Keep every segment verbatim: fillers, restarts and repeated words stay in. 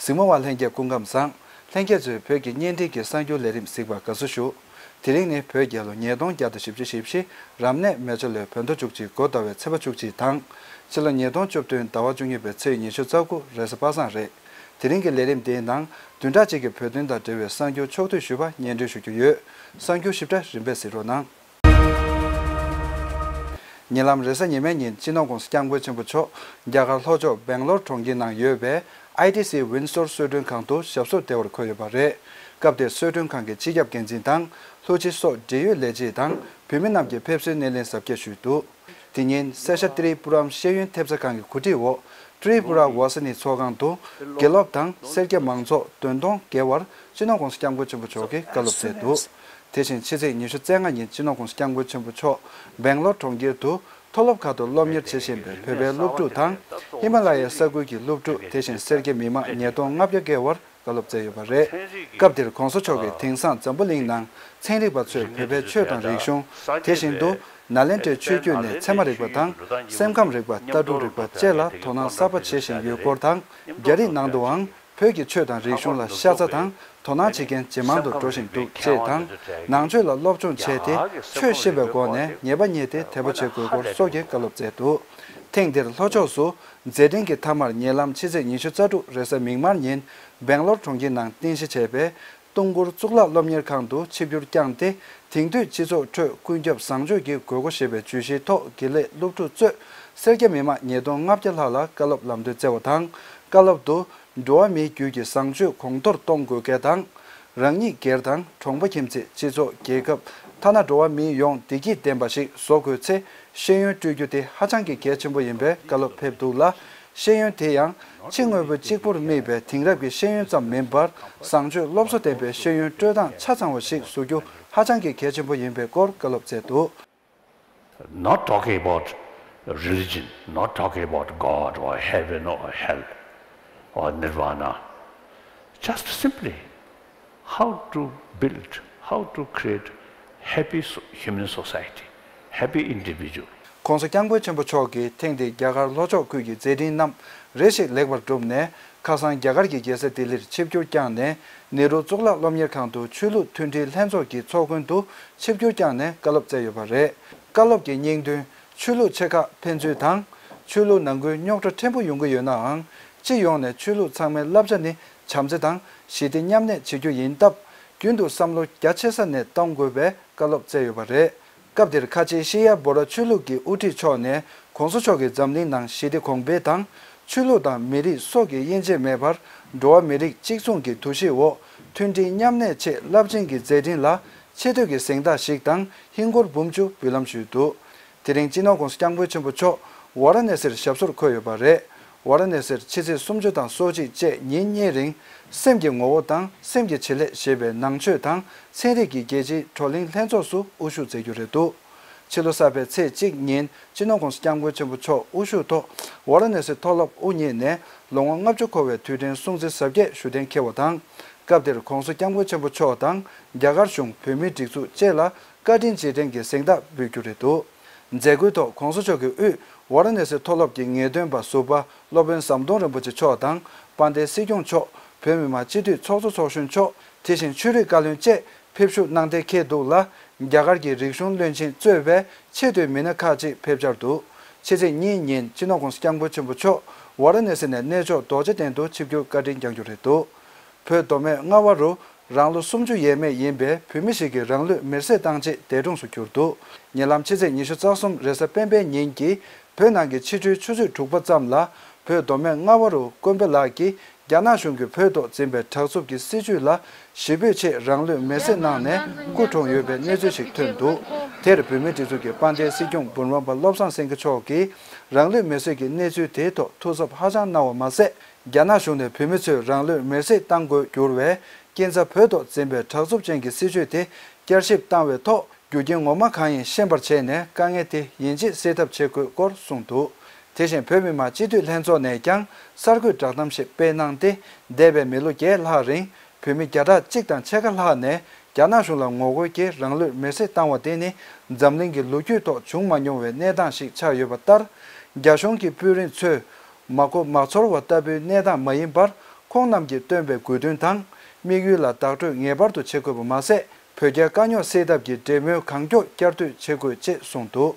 གཟིགས་མོ་བ་ལྷན་རྒྱས་སྐུ་ཁམས་བཟང་། ལྷན་རྒྱས་ཚོས་བོད་ཀྱི་བརྙན་འཕྲིན་གྱི་གསར་འགྱུར་ལས་རིམ་གཟིགས་པར་དགའ་བསུ་ཞུ། དེ་རིང་ནི་བོད་རྒྱལ་ལོ་ཉིས་སྟོང་བརྒྱ་དང་བཞི་བཅུ་ཞེ་བཞི། རབ་གནས་མེ་བྱ་ལོའི་བོད་ཟླ་བཅུ་གཅིག་འགོ་ཟླ་བའི་ཚེས་པ་བཅུ་གཅིག་དང་། ཕྱི་ལོ་ཉིས་སྟོང་བཅུ་བདུན་ཟླ་བ་བཅུ་གཉིས་པའི་ཚེས་ཉི་ཤུ་རྩ་དགུ་རེས་གཟའ་པ་སངས་རེད། དེ་རིང་གི་ལས་རིམ་འདིའི་ནང་བདུན་ཕྲག་གཅིག་གི་བོད་དོན་དང་འབྲེལ་བའི་གསར་འགྱུར་ཕྱོགས་བསྡུས་ཞུས་པ་སྙན་སྒྲོན་ཞུ་རྒྱུ་ཡོད། གསར་འགྱུར་ཞིབ་ཕྲ་རིམ་པས་གཟིགས་རོགས་གནང་། ཉེ་ལམ་རེས་གཟའ་ཉི་མའི་ཉིན་སྤྱི་ནོར་༸གོང་ས་༸སྐྱབས་མགོན་ཆེན་པོ་མཆོག་རྒྱ་གར་ལྷོ་ཕྱོགས་སྦེང་ལོར་གྲོང་ཁྱེར་ནང་ཡོད་པའི་ཨའི་ཊི་སི་ཝིན་སོར་གསོལ་མགྲོན་ཁང་དུ་ཞབས་སོར་བདེ་བར་འཁོད་ཡོད་པ་རེད། སྐབས་དེར་གསོལ་མགྲོན་ཁང་གི་སྤྱི་ཁྱབ་འགན་འཛིན་དང་། ལྷུ་ཆི་སོགས་འབྲེལ་ཡོད་ལས་བྱེད་དང་བོད་མི་རྣམས་ཀྱིས་ཕེབས་བསུའི་སྣེ་ལེན་གཟབ་རྒྱས་ཞུས་འདུག་དེ་ཉིན་སེ་ཤ་ཏྲི་པུ་རམ་ཤེས་ཡོན་ཐེབས་རྩ་ཁང་གི་གོ་སྒྲིག་འོག་ཏྲི་པུ་ར་ཝ་ས་ནི་ཚོགས་ཁང་དུ་དགེ་སློབ་དང་སེར་སྐྱ་མང་ཚོགས་བདུན་སྟོང་བརྒལ་བར་སྤྱི་ནོར་༸གོང་ས་༸སྐྱབས་མགོན་ཆེན་པོ་མཆོག་གིས་བཀའ་སློབ་སྩལ་འདུག་དེ་བཞིན་ཕྱི་ཚེས་ཉི་ཤུ་རྩ་ལྔ་ཉིན་སྤྱི་ནོར་༸གོང་ས་༸སྐྱབས་མགོན་ཆེན་པོ་མཆོག་སྦེང་ལོར་གྲོང་ཁྱེར་དུ་མཐོ་སློབ་ཁག་ཏུ་སློབ་གཉེར་བྱེད་བཞིན་པའི་བོད་པའི་སློབ་ཕྲུག་དང་། ཧི་མ་ལ་ཡའི་ས་ཁུལ་གྱི་སློབ་ཕྲུག་དེ་བཞིན་སེར་སྐྱ་མི་མང་ཉིས་སྟོང་ལྔ་བརྒྱ་བརྒལ་བར་བཀའ་སློབ་སྩལ་ཡོད་པ་རེད། སྐབས་དེར་༸གོང་ས་མཆོག་གིས་དེང་སང་འཛམ་བུ་གླིང་ནང་ཚན་རིག་པ་ཚོས་བོད་པའི་ཆོས་དང་རིག་གཞུང་། དེ་བཞིན་དུ་ནཱ་ལེནྡྲའི་ཆོས་བརྒྱུད་ནས་ཚད་མ་རིག་པ་དང་སེམས་ཁམས་རིག་པ། ལྟ་གྲུབ་རིག་པ་བཅས་ལ་དོ་སྣང་གསར་པ་བྱེད་བཞིན་ཡོད་སྐོར་དང་། རྒྱ་རིགས་ནང་དུའང་བོད་ཀྱི་ཆོས་དང་རིག་གཞུང་ལ་ཤ་ཚ་དང་དོ་སྣང་བྱེད་མཁན་ཇེ་མང་དུ་འགྲོ་བཞིན་འདུག་ཅེས་དང་། ནང་ཆོས་ལ་སློབ་སྦྱོང་བྱས་ཏེ་ཆོས་ཤེས་པའི་སྒོ་ནས་ཉེས་པ་རྙེད་དེ་དད་པ་བྱེད་དགོས་སྐོར་སོགས་ཀྱི་བཀའ་སློབ་སྩལ་འདུག་ཐེངས་འདིར་ལྷོ་ཕྱོགས་སུ་མཛད་འཕྲིན་གྱི་མཐའ་མར་ཉེ་ལམ་ཕྱི་ཚེས་ཉི་ཤུ་རྩ་དྲུག་རེས་གཟའ་མིག་དམར་ཉིན་སྦེང་ལོར་གྲོང་ཁྱེར་ནང་རྟེན་གཞི་བྱས་པའི་ཏུང་གུར་གཙུག་ལག་སློབ་གཉེར་ཁང་དུ་ཆིབས་བསྒྱུར་བསྐྱངས་ཏེ། དེང་དུས་སྤྱི་ཚོགས་ཁྲོད་ཀུན་ཁྱབ་བཟང་སྤྱོད་ཀྱི་དགོས་མཁོ་ཞེས་པའི་བརྗོད་གཞིའི་ཐོག་དགེ་ལས་སློབ་ཕྲུག་གཙོས་སེར་སྐྱ་མི་མང་ཉིས་སྟོང་ལྔ་བརྒྱ་ལྷག་ལ་བཀའ་སློབ་ལམ་སྟོན་སྩལ་བ་དང་། བཀའ་སློབ་ཏུ། འགྲོ་བ་མིའི་རྒྱུད་ཀྱི་བཟང་སྤྱོད་གོང་མཐོར་གཏོང་དགོས་གལ་དང་། རང་ཉིད་སྒེར་དང་གྲོང་པ་ཁྱིམ་མཚེས། སྤྱི་ཚོགས། རྒྱལ་ཁབ། ཐ་ན་འགྲོ་བ་མིའི་ཡོངས་བདེ་སྐྱིད་ལྡན་པ་ཞིག་བཟོ་དགོས་ཚེ། ཤེས་ཡོན་སྤྲོད་རྒྱུ་དེ་ཧ་ཅང་གི་གལ་ཆེན་པོ་ཡིན་པའི་བཀའ་སློབ་ཕེབས་འདུག་ལ། ཤེས་ཡོན་དེ་ཡང་ཕྱི་དངོས་པོ་གཅིག་པུར་དམིགས་པའི་དེང་རབས་ཀྱི་ཤེས་ཡོན་ཙམ་མིན་པར། བཟང་སྤྱོད་སློབ་གསོ་ལྡན་པའི་ཤེས་ཡོན་སྤྲོད་སྟངས་ཆ་ཚང་བ་ཞིག་བཟོ་རྒྱུ་ཧ་ཅང་གི་གལ་ཆེན་པོ་ཡིན་པའི་སྐོར་བཀའ་སློབ་སྩལ་འདུག Not talking about religion, not talking about God or heaven or hell or nirvana. Just simply how to build, how to create happy so- human society, happy individual. ༸གོང་ས་༸སྐྱབས་མགོན་ཆེན་པོ་མཆོག་གིས་ཐེངས་འདིའི་རྒྱ་གར་ལྷོ་ཕྱོགས་ཁུལ་གྱི་མཛད་འཕྲིན་རྣམས་རེ་ཞིག་ལེགས་པར་གྲུབ་ནས། ཁ་སང་རྒྱ་གར་གྱི་རྒྱལ་ས་ལྡི་ལིར་ཆིབས་བསྒྱུར་བསྐྱངས་ནས། ནེ་རུ་གཙུག་ལག་སློབ་གཉེར་ཁང་དུ་ཆོས་ལུགས་མཐུན་སྒྲིལ་ལྷན་ཚོགས་ཀྱི་ཚོགས་མགོན་དུ་ཆིབས་བསྒྱུར་བསྐྱངས་ནས་བཀའ་སློབ་སྩལ་ཡོད་པ་རེད། བཀའ་སློབ་ཀྱི་སྙིང་དོན། ཆོས་ལུགས་ཆེ་ཁག་ཕན་ཚུན་དང་། ཆོས་ལུགས་ནང་ཁུལ་རྙོག་དྲ་ཕྲན་བུ་ཡོང་གི་ཡོད་ནའང་། སྤྱི་ཡོངས་ནས་ཆོས་ལུགས་ཚང་མའི་བསླབ་བྱ་ནི་བྱམས་བརྩེ་དང་ཞི་བདེ་མཉམ་གནས་བྱེད་རྒྱུ་ཡིན་སྟབས། རྒྱུན་དུ་བསམ་བློ་རྒྱ་ཆེ་ས་ནས་གཏོང་དགོས་པའི་བཀའ་སློབ་སྩལ་ཡོད་པ་རེད། སྐབས་དེར་ཁ་ཆེའི་ཤི་ཡ་བྷོ་ར་ཆོས་ལུགས་ཀྱི་དབུ་ཁྲིད་མཆོག་ནས་༸གོང་ས་མཆོག་གིས་འཛམ་གླིང་ནང་ཞི་བདེ་གོང་འཕེལ་དང་། ཆོས་ལུགས་དང་མི་རིགས་སོགས་ཀྱི་དབྱེ་འབྱེད་མེད་པར་འགྲོ་བ་མི་རིགས་གཅིག་མཚུངས་ཀྱི་འདུ་ཤེས་འོག་མཐུན་སྒྲིལ་མཉམ་གནས་ཆེད་རླབས་ཆེན་གྱི་མཛད་འཕྲིན་ལ་ཆེ་བསྟོད་ཀྱི་གཟེངས་རྟགས་ཤིག་དང་ཧིན་སྒོར་འབུམ་བཅུ་འབུལ་ལམ་ཞུས་འདུག་དེ་རིང་སྤྱི་ནོར་༸གོང་ས་༸སྐྱབས་མགོན་ཆེན་པོ་མཆོག་ཝཱ་ར་ཎ་སིར་ཞབས་སོར་འཁོད་ཡོད་པ་རེད། ཝཱ་ར་ཎ་སིར་ཕྱི་ཚེས་སུམ་ཅུ་དང་སོ་གཅིག་བཅས་ཉིན་གཉིས་རིང་སེམས་ཀྱི་ངོ་བོ་དང་སེམས་ཀྱི་བྱེད་ལས་ཞེས་པའི་ནང་ཆོས་དང་ཚན་རིག་གི་རྒྱལ་སྤྱིའི་བགྲོ་གླེང་ལྷན་ཚོགས་སུ་དབུ་བཞུགས་མཛད་རྒྱུ་རེད་འདུག་ཕྱི་ལོ་གསར་པའི་ཚེས་གཅིག་ཉིན་སྤྱི་ནོར་༸གོང་ས་༸སྐྱབས་མགོན་ཆེན་པོ་མཆོག་དབུ་བཞུགས་ཐོག་ཝཱ་ར་ཎ་སི་མཐོ་སློབ་དབུ་བརྙེས་ནས་ལོ་ངོ་ལྔ་བཅུ་འཁོར་བའི་དུས་དྲན་སྲུང་བརྩི་གཟབ་རྒྱས་ཞུ་གཏན་འཁེལ་བ་དང་། སྐབས་དེར་༸གོང་ས་༸སྐྱབས་མགོན་ཆེན་པོ་མཆོག་དང་རྒྱ་གར་གཞུང་བོད་མིའི་སྒྲིག་འཛུགས་བཅས་ལ་བཀའ་དྲིན་རྗེས་དྲན་གྱི་གཟེངས་རྟགས་འབུལ་རྒྱུ་རེད་འདུག་མཛད་སྒོའི་ཐོག་༸གོང་ས་མཆོག་གི་དབུས་ཝཱ་ར་ཎ་སི་མཐོ་སློབ་ཀྱི་ངེས་སྟོན་པ་ཟུར་པ་སློབ་དཔོན་ཟམ་གདོང་རིན་པོ་ཆེ་མཆོག་དང་། དཔལ་ལྡན་སྲིད་སྐྱོང་མཆོག་བོད་མི་མང་སྤྱི་འཐུས་ཚོགས་གཙོ་ཚོགས་གཞོན་མཆོག་དེ་བཞིན་ཆོས་རིག་བཀའ་བློན་བཅས་ཕེབས་ཞུགས་གནང་གཏན་འཁེལ་འདུག་ལ། རྒྱ་གར་གྱི་རིག་གཞུང་བློན་ཆེན་གཙོས་པའི་ཆེས་མཐོའི་མི་སྣ་ཁག་ཅིག་ཕེབས་འཆར་འདུག་ཕྱི་ཚེས་གཉིས་ཉིན་སྤྱི་ནོར་༸གོང་ས་༸སྐྱབས་མགོན་ཆེན་པོ་མཆོག་ཝཱ་ར་ཎ་སི་ནས་གནས་མཆོག་རྡོ་རྗེ་གདན་དུ་ཆིབས་བསྒྱུར་བཀའ་དྲིན་བསྐྱང་རྒྱུ་རེད་འདུག་བོད་མདོ་སྨད་རྔ་བ་རུ་རང་ལོ་སུམ་ཅུ་ཡས་མས་ཡིན་པའི་བུད་མེད་ཞིག་གིས་རང་ལུས་མེར་སྲེག་བཏང་རྗེས་འདས་གྲོངས་སུ་གྱུར་འདུག་ཉེ་ལམ་ཕྱི་ཚེས་ཉི་ཤུ་རྩ་གསུམ་རེས་གཟའ་སྤེན་པའི་ཉིན་གྱི་བོད་ནང་གི་ཕྱི་དྲོའི་ཆུ་ཚོད་དྲུག་པ་ཙམ་ལ་བོད་མདོ་སྨད་རྔ་བ་རུ་དཀོན་པོ་ལགས་ཀྱིས་རྒྱ་ནག་གཞུང་གིས་བོད་ཐོག་འཛིན་པའི་དྲག་རྩུབ་ཀྱི་སྲིད་བྱུས་ལ་ཞི་བོས་ཆེད་རང་ལུས་མེར་སྲེག་གནང་ནས་སྐུ་གྲོངས་ཡོད་པའི་གནས་ཚུལ་ཞིག་ཐོན་འདུག་དེར་བོད་མིའི་སྒྲིག་འཛུགས་ཀྱི་དཔལ་ལྡན་སྲིད་སྐྱོང་འབུམ་རམས་པ་བློ་བཟང་སེང་གེ་མཆོག་གིས་རང་ལུས་མེར་སྲེག་གི་གནས་ཚུལ་དེའི་ཐོག་ཐུགས་འཚབ་ཧ་ཅང་གནང་བ་མ་ཟད། རྒྱ་ནག་གཞུང་ནས་བོད་མི་ཚོས་རང་ལུས་མེར་སྲེག་གཏང་དགོས་གྱུར་བའི་རྐྱེན་རྩ། བོད་ཐོག་འཛིན་པའི་དྲག་རྩུབ་ཅན་གྱི་སྲིད་བྱུས་དེ་བསྐྱར་ཞིབ་བཏང་བའི་ཐོག་རྒྱུ་རྐྱེན་ངོ་མ་གང་ཡིན་ཤེས་པར་བྱས་ནས་དཀའ་ངལ་དེ་ཡིན་གཅིག་སེལ་ཐབས་བྱེད་དགོས་སྐོར་གསུངས་འདུག་དེ་བཞིན་བོད་མི་མང་སྤྱི་འཐུས་ལྷན་ཚོགས་ནས་ཀྱང་གསར་འགོད་བསྒྲགས་གཏམ་ཞིག་སྤེལ་གནང་སྟེ། འདས་པའི་མི་ལོ་བརྒྱད་ལྷག་རིང་བོད་མི་བརྒྱ་ཕྲག་གཅིག་དང་ཕྱེད་ཀ་ལྷག་ནས་རྒྱ་ནག་གཞུང་ལ་ངོ་རྒོལ་གྱིས་རང་ལུས་མེར་སྲེག་བཏང་བ་དེ་ནི་འཛམ་གླིང་གི་ལོ་རྒྱུས་ཐོག་བྱུང་མ་མྱོང་བའི་གནས་སྟངས་ཤིག་ཆགས་ཡོད་པ་ལྟར། རྒྱ་གཞུང་གི་དཔོན་རིགས་ཚོས་མ་གོ་མ་ཚོར་བ་ལྟ་བུའི་གནས་སྟངས་མ་ཡིན་པར། ཁོང་རྣམས་ཀྱིས་བཏོན་པའི་དགོས་འདུན་དང་དམིགས་ཡུལ་ལ་བདག་སྤྲོད་ངེས་པར་དུ་བྱེད་དགོས་པ་མ་ཟད། བོད་རྒྱའི་དཀའ་རྙོག་སེལ་ཐབས་ཀྱི་འབྲེལ་མོལ་གང་མགྱོགས་བསྐྱར་ཟློས་བྱེད་དགོས་ཅེས་གསུངས་འདུག་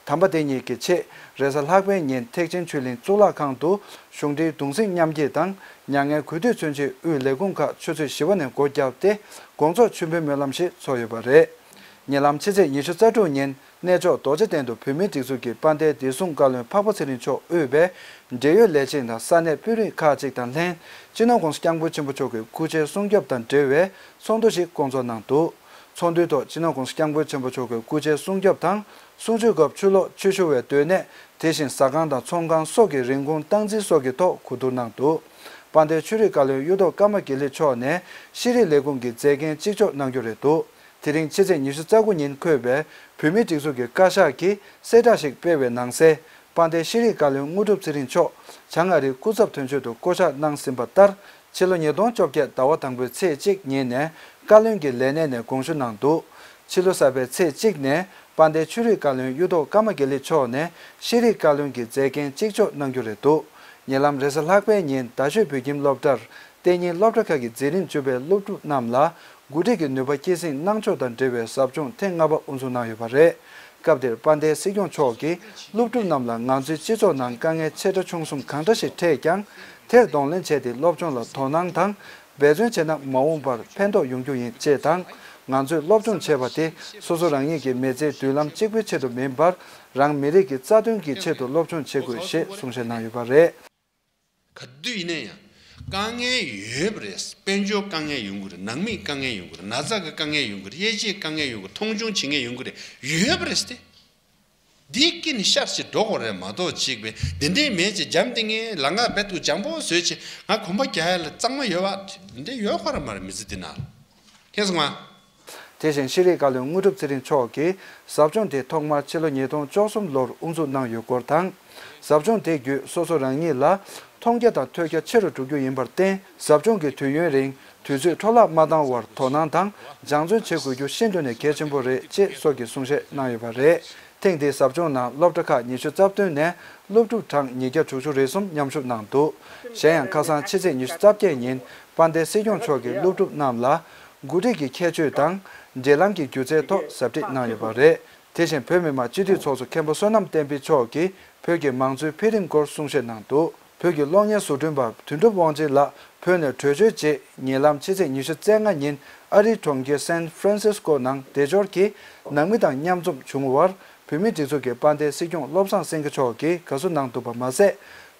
དམ་པ་དེ་ཉིད་ཀྱི་ཆེད་རེས་གཟའ་ལྷག་པའི་ཉིན་ཐེག་ཆེན་ཆོས་གླིང་གཙུག་ལག་ཁང་དུ་གཞུང་འབྲེལ་གདུང་སེམས་མཉམ་སྐྱེད་དང་མྱ་ངན་གུས་འདུད་མཚོན་ཆེད་དབུས་ལས་ཁུངས་ཁག་ཆུ་ཚོད་བཞི་པ་ནས་སྒོ་བརྒྱབ་སྟེ་དགོང་ཚོགས་མཆོད་འབུལ་སྨོན་ལམ་ཞིག་ཚོགས་ཡོད་པ་རེད། ཉེ་ལམ་ཕྱི་ཚེས་ཉི་ཤུ་རྩ་དྲུག་ཉིན་གནས་མཆོག་རྡོ་རྗེ་གདན་དུ་བོད་མིའི་སྒྲིག་འཛུགས་ཀྱི་དཔལ་ལྡན་བདེ་སྲུང་བཀའ་བློན་འཕགས་པ་ཚེ་རིང་མཆོག་དབུས་པའི་འབྲེལ་ཡོད་ལས་བྱེད་དང་ས་གནས་དཔོན་རིགས་ཁག་ཅིག་དང་ལྷན་སྤྱི་ནོར་༸གོང་ས་༸སྐྱབས་མགོན་ཆེན་པོ་མཆོག་གི་སྐུ་ཕྱྭའི་སྲུང་སྐྱོབ་དང་འབྲེལ་བའི་ཚོགས་འདུ་ཞིག་བསྐོང་ཚོགས་གནང་འདུག་ཚོགས་འདུའི་ཐོག་སྤྱི་ནོར་༸གོང་ས་༸སྐྱབས་མགོན་ཆེན་པོ་མཆོག་གི་སྐུ་ཕྱྭའི་སྲུང་སྐྱོབ་དང་གསུང་ཆོས་སྐབས་ཆུ་ལོག་ཆུ་ཤུར་བའི་སྡོད་གནས། དེ་བཞིན་ཟ་ཁང་དང་ཚོང་ཁང་སོགས་ཀྱི་རིན་གོང་སྟངས་འཛིན་སོགས་ཀྱི་ཐོག་གོ་བསྡུར་གནང་འདུག་དཔལ་ལྡན་ཆོས་རིག་བཀའ་བློན་གཡུ་ཐོག་ཀརྨ་དགེ་ལེགས་མཆོག་ནས་ཤེས་རིག་ལས་ཁུངས་ཀྱི་མཛད་འགན་གཅིག་ལྕོགས་གནང་རྒྱུ་རེད་འདུག་དེ་རིང་ཕྱི་ཚེས་ཉི་ཤུ་རྩ་དགུ་ཉིན་འཁོད་པའི་བོད་མིའི་སྒྲིག་འཛུགས་ཀྱི་བཀའ་ཤག་གིས་གསལ་བསྒྲགས་ཤིག་སྤེལ་བའི་ནང་གསལ། དཔལ་ལྡན་ཤེས་རིག་བཀའ་བློན་དངོས་གྲུབ་ཚེ་རིང་མཆོག་བྱང་ཨ་རིའི་སྐུ་ཚབ་དོན་གཅོད་དུ་བསྐོ་གཞག་གནང་ཟིན་པ་ལྟར། ཕྱི་ལོ་ཉིས་སྟོང་བཅོ་བརྒྱད་ཟླ་བ་དང་པོའི་ཚེས་གཅིག་ཉིན་ནས་བཀའ་བློན་གྱི་ལས་གནས་ནས་དགོངས་ཞུ་གནང་འདུག་ཕྱི་ལོ་གསར་པའི་ཚེས་གཅིག་ནས་དཔལ་ལྡན་ཆོས་རིག་བཀའ་བློན་གཡུ་ཐོག་ཀརྨ་དགེ་ལེགས་མཆོག་ནས་ཤེས་རིག་བཀའ་བློན་གྱི་མཛད་འགན་གཅིག་ལྕོགས་གནང་རྒྱུ་རེད་འདུག་ཉེ་ལམ་རེས་གཟའ་ལྷག་པའི་ཉིན་རྡ་ཤོད་བོད་ཁྱིམ་སློབ་གྲྭར་གཏན་ཉིན་སློབ་གྲྭ་ཁག་གི་མཛད་རིམ་བསྒྲུབས་པའི་སློབ་ཕྲུག་རྣམས་ལ་འགོ་ཁྲིད་ཀྱི་ནུས་པ་སྐྱེད་སྲིང་གནང་ཕྱོགས་དང་འབྲེལ་བའི་ཟབ་སྦྱོང་ཐེངས་ལྔ་པ་དབུ་འཛུགས་གནང་ཡོད་པ་རེད། སྐབས་དེར་དཔལ་ལྡན་སྲིད་སྐྱོང་མཆོག་གིས་སློབ་ཕྲུག་རྣམས་ལ་ང་ཚོའི་སྤྱི་ཚོགས་ནང་དཀའ་ངལ་ཆེ་ཕྲ་ཆུང་གསུམ་གང་འདྲ་ཞིག་འཕྲད་ཀྱང་། དེར་གདོང་ལེན་བྱས་ཏེ་སློབ་སྦྱོང་ལ་དོ་སྣང་དང་འབད་བརྩོན་བྱས་ན་མ་འོངས་པར་ཕན་ཐོགས་ཡོང་རྒྱུ་ཡིན་ཅེས་དང་། ང་ཚོས་སློབ་སྦྱོང་བྱེད་པ་དེ་སོ་སོ་རང་ཉིད་ཀྱི་མི་ཚེའི་མདུན་ལམ་གཅིག་པུའི་ཆེད་དུ་མིན་པར། རང་མི་རིགས་ཀྱི་རྩ་དོན་གྱི་ཆེད་དུ་སློབ་སྦྱོང་བྱེད་དགོས་ཞེས་གསུང་བཤད་གནང་ཡོད་པ་རེད། ག་དུས་ཡིན་ན་ཡང་དཀའ་ངལ་ཡོད་པ་རེད། དཔལ་འབྱོར་དཀའ་ངལ་ཡོང་གི་རེད། ནང་མིའི་དཀའ་ངལ་ཡོང་གི་རེད། ན་ཚ་གི་དཀའ་ངལ་ཡོང་གི་རེད། དབྱེ་འབྱེད་དཀའ་ངལ་ཡོང་གི་རེད། མཐོང་ཆུང་བྱེད་མཁན་ཡོང་གི་རེད། ཡོད་པ་རེད་དེ། འདིའི་སྐེ་ནས་ཤར་ཞིག་འགྲོ་དགོས་རེད་མ་གཏོགས་ཅིག་པས་འདི་འདྲའི་མེད་ཅེས་འཇམ་ཐིང་ངེ་ལ་ང་རྦད་དུ་འཇམ་པོ་བཟོས་ཆེ་ང་གོམ་པ་རྒྱག་ཡ་ལ་གཙང་མ་ཡོད་བ། འདི་འདྲ་ཡོད་ཁོ་ར་མ་རེད། མི་ཚེ་འདི་ན་མཁྱེན་སོང་ང་། དེ་བཞིན་ཤེས་རིག་བཀའ་བློན་དངོས་གྲུབ་ཚེ་རིང་མཆོག་གིས་ཟབ་སྦྱོང་དེ་ཐོག་མར་ཕྱི་ལོ་ཉིས་སྟོང་བཅུ་གསུམ་ལོར་དབུ་འཛུགས་གནང་ཡོད་སྐོར་དང་། ཟབ་སྦྱོང་དེ་བརྒྱུད་སོ་སོ་རང་ཉིད་ལ་མཐོང་རྒྱ་དང་ཐོས་རྒྱ་ཆེ་རུ་འགྲོ་རྒྱུ་ཡིན་པར་བརྟེན། ཟབ་སྦྱོང་གི་དུས་ཡུན་རིང་དུས་ཚོད་འཕྲོ་བརླག་མ་བཏང་བར་དོ་སྣང་དང་སྦྱང་བརྩོན་བྱེད་དགོས་རྒྱུ་ཤིན་ཏུ་ནས་གལ་ཆེན་པོ་རེད་ཅེས་སོགས་ཀྱི་གསུང་བཤད་གནང་ཡོད་པ་རེད། ཐེངས་འདིའི་ཟབ་སྦྱོང་ནང་སློབ་གྲྭ་ཁག་ཉི་ཤུ་རྩ་བདུན་ནས་སློབ་ཕྲུག་གྲངས་ཉིས་བརྒྱ་དྲུག་ཅུ་རེ་གསུམ་མཉམ་ཞུགས་གནང་འདུག་གཞན་ཡང་ཁ་སང་ཕྱི་ཚེས་ཉི་ཤུ་རྩ་བརྒྱད་ཉིན་དཔལ་ལྡན་སྲིད་སྐྱོང་མཆོག་གིས་སློབ་ཕྲུག་རྣམས་ལ་འགོ་ཁྲིད་ཀྱི་ཁྱད་ཆོས་དང་འབྲེལ་ལམ་གྱི་སྒྱུ་རྩལ་ཐོག་ཟབ་ཁྲིད་གནང་ཡོད་པ་རེད། དེ་བཞིན་བོད་མི་མང་སྤྱི་འཐུས་ཚོགས་གཙོ་མཁན་པོ་བསོད་ནམས་བསྟན་འཕེལ་མཆོག་གིས་བོད་ཀྱི་མང་གཙོའི་འཕེལ་རིམ་སྐོར་གསུང་བཤད་གནང་འདུག་བོད་ཀྱི་གློག་བརྙན་བཟོ་སྐྲུན་པ་དོན་གྲུབ་དབང་ཆེན་ལགས་བོད་ནས་བྲོས་བྱོལ་རྗེས་ཉེ་ལམ་ཕྱི་ཚེས་ཉི་ཤུ་རྩ་ལྔ་ཉིན་ཨ་རིའི་གྲོང་ཁྱེར་སན་ཧྥ་རན་སིས་ཀོ་ནང་བདེ་འབྱོར་གྱིས་ནང་མི་དང་མཉམ་འཛོམས་བྱུང་བར་བོད་མིའི་སྒྲིག་འཛུགས་ཀྱི་དཔལ་ལྡན་སྲིད་སྐྱོང་བློ་བཟང་སེང་གེ་མཆོག་གིས་དགའ་བསུ་གནང་འདུག་པ་མ་ཟད།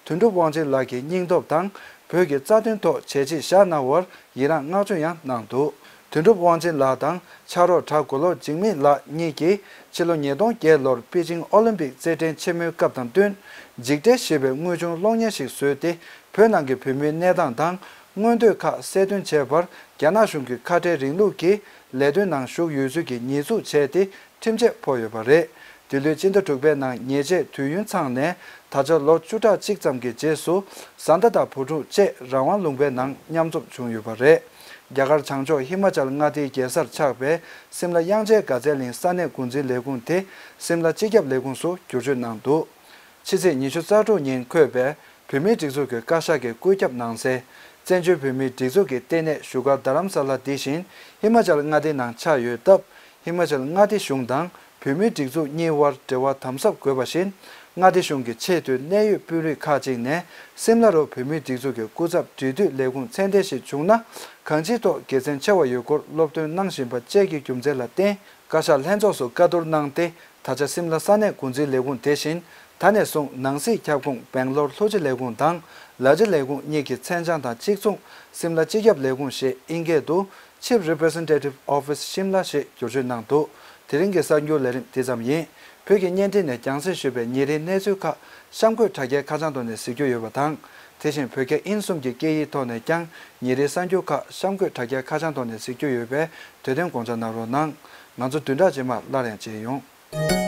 དོན་གྲུབ་དབང་ཆེན་ལགས་ཀྱི་སྙིང་སྟོབས་དང་བོད་ཀྱི་རྩ་དོན་ཐོག་བྱས་རྗེས་བཞག་གནང་བར་ཡི་རངས་བསྔགས་བརྗོད་ཡང་གནང་འདུག་དོན་གྲུབ་དབང་ཆེན་ལགས་དང་ཕྱག་རོགས་གྲྭ་མགོ་ལོག་འཇིགས་མེད་ལགས་གཉིས་ཀྱིས་ཕྱི་ལོ་ཉིས་སྟོང་བརྒྱད་ལོར་པེ་ཅིང་ཨོ་ལིམ་པིག་རྩེད་འགྲན་ཆེན་མོའི་སྐབས་དང་བསྟུན། འཇིགས་བྲལ་ཞེས་པའི་དངོས་བྱུང་གློག་བརྙན་ཞིག་བཟོས་ཏེ། བོད་ནང་གི་བོད་མིའི་གནས་སྟངས་དང་མངོན་འདོད་ཁག་གསལ་སྟོན་བྱས་པར། རྒྱ་ནག་གཞུང་གི་ཁ་བྲལ་རིང་ལུགས་ཀྱི་ལས་དོན་ནང་ཞུགས་ཡོད་ཚུལ་གྱི་ཉེས་འཛུགས་བྱས་ཏེ། ཁྲིམས་ཆད་ཕོག་ཡོད་པ་རེད། འདི་ལོའི་སྤྱི་ཟླ་དྲུག་པའི་ནང་ཉེས་ཆད་དུས་ཡུན་ཚང་ནས་ད་ཆ་ལོ་བཅུ་ཕྲག་གཅིག་ཙམ་གྱི་རྗེས་སུ་བཟའ་ཟླ་དང་བུ་ཕྲུག་བཅས་རང་དབང་ལུང་པའི་ནང་མཉམ་འཛོམས་བྱུང་ཡོད་པ་རེད། རྒྱ་གར་བྱང་ཕྱོགས་ཧི་མ་ཅལ་མངའ་སྡེའི་རྒྱལ་སར་ཆགས་པའི་སིམ་ལ་དབྱངས་ཅན་དགའ་ཚལ་གླིང་ས་གནས་འགོ་འཛིན་ལས་ཁུངས་དེ་སིམ་ལ་སྤྱི་ཁྱབ་ལས་ཁུངས་སུ་བསྒྱུར་བཅོས་གནང་འདུག་ཕྱི་ཚེས་ཉི་ཤུ་རྩ་དྲུག་ཉིན་འཁོད་པའི་བོད་མིའི་སྒྲིག་འཛུགས་ཀྱི་བཀའ་ཤག་གི་བཀོད་ཁྱབ་ནང་གསལ། བཙན་བྱོལ་བོད་མིའི་སྒྲིག་འཛུགས་ཀྱི་ལྟེ་གནས་བཞུགས་སྒར་རྡ་རམ་ས་ལ་འདི་བཞིན་ཧི་མ་ཅལ་མངའ་སྡེའི་ནང་ཆགས་ཡོད་སྟབས། ཧི་མ་ཅལ་མངའ་སྡེ་གཞུང་དང་བོད་མིའི་སྒྲིག་འཛུགས་གཉིས་དབར་འབྲེལ་བ་དམ་ཟབ་དགོས་པ་བཞིན། མངའ་སྡེ་གཞུང་གི་ཆེས་མཐོའི་གནད་ཡོད་དཔོན་རིགས་ཁག་ཅིག་ནས་སིམ་ལ་རུ་བོད་མིའི་སྒྲིག་འཛུགས་ཀྱི་སྐུ་ཚབ་འབྲེལ་མཐུད་ལས་ཁུངས་མཚན་ལྡན་ཞིག་བྱུང་ན། གང་ཅིའི་ཐོག་དགེ་མཚན་ཆེ་བ་ཡོད་སྐོར་སློབ་སྟོན་གནང་བཞིན་པ་བཅས་ཀྱི་རྒྱུ་མཚན་ལ་བརྟེན། བཀའ་ཤག་ལྷན་ཚོགས་སུ་བཀའ་བསྡུར་གནང་སྟེ། ད་ཆ་སིམ་ལ་ས་གནས་འགོ་འཛིན་ལས་ཁུངས་དེ་བཞིན། ད་ནས་བཟུང་ནང་སྲིད་ཁྱབ་ཁོངས་སྦེང་ལོར་ལྷོ་སྤྱི་ལས་ཁུངས་དང་། ལ་སྤྱི་ལས་ཁུངས་གཉིས་ཀྱི་མཚན་བྱང་དང་གཅིག་མཚུངས། སིམ་ལ་སྤྱི་ཁྱབ་ལས་ཁུངས་ཞེས་ཨིན་སྐད་དུ། Chief Representative Office Shimla ཞེས་བསྒྱུར་བཅོས་གནང་འདུག་དེ་རིང་གི་གསར་འགྱུར་ལས་རིམ་འདི་ཙམ་ཡིན། བོད་ཀྱི་བརྙན་འཕྲིན་ནས་རྒྱང་སྲིང་ཞུས་པའི་ཉིན་རེའི་གནས་ཚུལ་ཁག་གཤམ་འཁོད་དྲ་རྒྱའི་ཁ་བྱང་ཐོག་ནས་གཟིགས་རྒྱུ་ཡོད་པ་དང་། དེ་བཞིན་བོད་རྒྱ་དབྱིན་གསུམ་གྱི་སྐད་ཡིག་ཐོག་ནས་ཀྱང་ཉིན་རེའི་གསར་འགྱུར་ཁག་གཤམ་འཁོད་དྲ་རྒྱའི་ཁ་བྱང་ཐོག་ནས་གཟིགས་རྒྱུ་ཡོད་པས་དེ་དོན་དགོངས་འཇགས་གནང་རོགས་གནང་། ང་ཚོ་བདུན་ཕྲག་རྗེས་མར་སླར་ཡང་མཇལ་ཡོང་།